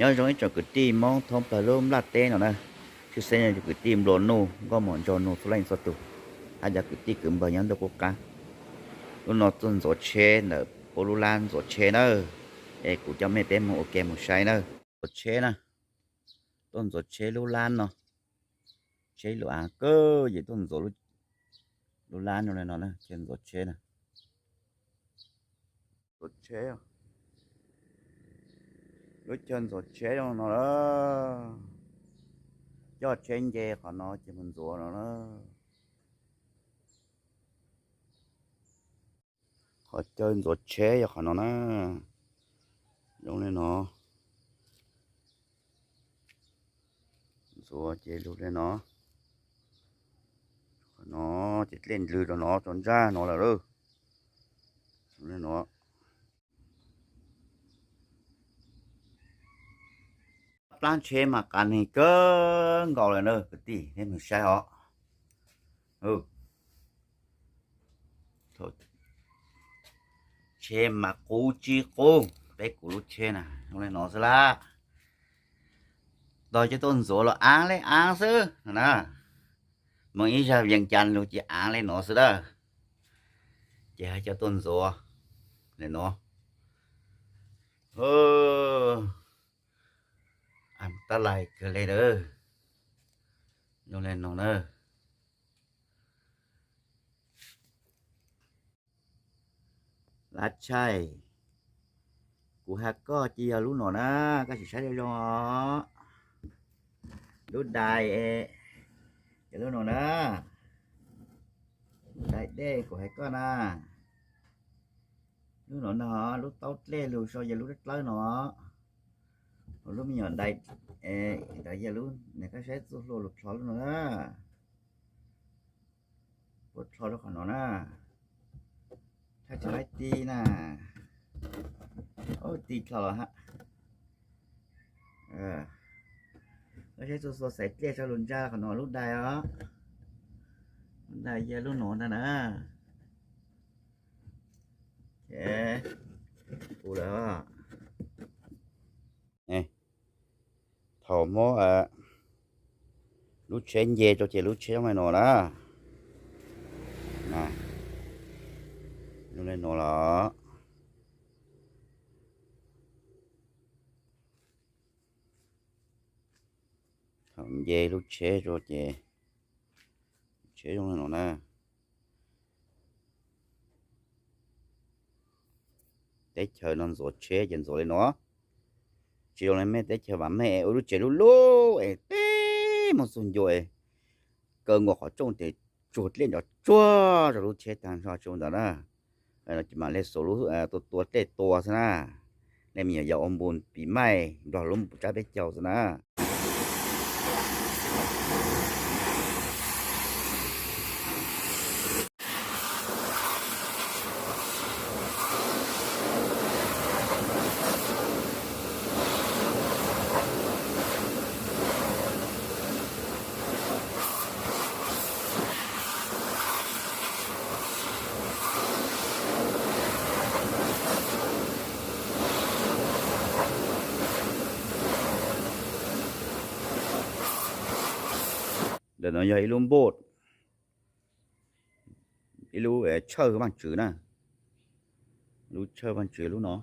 Nyob zoo ib tsoom kwv tij Hmoob thoob plaws lub nplaj teb no na, tshwj xeeb yog kwv tij nplua nuj nkauj muam nraug nus txhua leej txhua tus, hab cov kwv tij kwv npawg nyob ntuj qub qab. Lub no tuaj ntxuav tsheb ntawm puab lub lab ntxuav tsheb na, es kuv coj mej peb moog ua ke moog saib na. Ntxuav tsheb na, tuaj ntxuav tsheb lub lab no, tsheb lug av kawg ces tuaj ntxuav lub lab zoo le no na, chaw ntxuav tsheb na. Ntxuav tsheb, lub chaw ntxuav tsheb zoo no lawm, coj tsheb nce qhov no ces mus ntxuav no na. Qhov chaw ntxuav tsheb yog qhov no na, zoo le no. Ntxuav ces lug le no, qhov no ces dlej ntlwg rau no rau ntsaj no lawm. Zoo le no. Plab tsheb mas qav neeg kawg nkaus lawm na kwv tij, nej mus saib os. Tsheb mas qub tsis qub, peb kuv lub tsheb na zoo le no xwb lawm. Tog coj tuaj ntxuav los aav le aav xwb no na. Moog ib zag Vias Cas lug ces aav le no xwb lawm. Ces hab coj tuaj ntxuav le no. Tab lais kawg le na, zoo le no na. Lab tshais, kuv has koj ces yog lub no na, koj sim saib zoo zoo os. Lub dais, yog lub no na. Dais dej kuv has koj na. Lub no na, lub taub dlej lug sau yog lub dawb dlawb no. Lub me nyuam dais, ntawd yog lub, koj saib txuj hlua lug dlho lub no na. Puab dlho rau qhov no na. Thaj tsam laib ti na. Ti dlho los hab. Koj saib txuj hlua xaiv dlej sau lug ntsa qhov no lub dais os. Lub dais yog lub no ntag na. Ua lawm. Thaum muab lub tsheb nce rau ces lub tsheb zoo le no na. Zoo le no los. Thaum nce lub tsheb rau ces tsheb zoo le no na. Teb chaws no ntxuav tsheb ces ntxuav li no. Tsis zoo li mej teb chaws vam meej es ua lub tsev lub lub es teb muaj txuj ncua es kaw nkaus qhov rooj ces tsuag dlej nrov tsuag rau lub tsheb taag nrho tsuag ntawd na. Mam le xuas lub tua tua dlej tua xwb na. Nej me nyuam yaus ua npu pis maij nplog lub npu tsab peb caug xwb na. Ntawm no yog ib lub npoj, ib lub tshawj vaaj tswv na. Lub tshawj vaaj tswv lub no.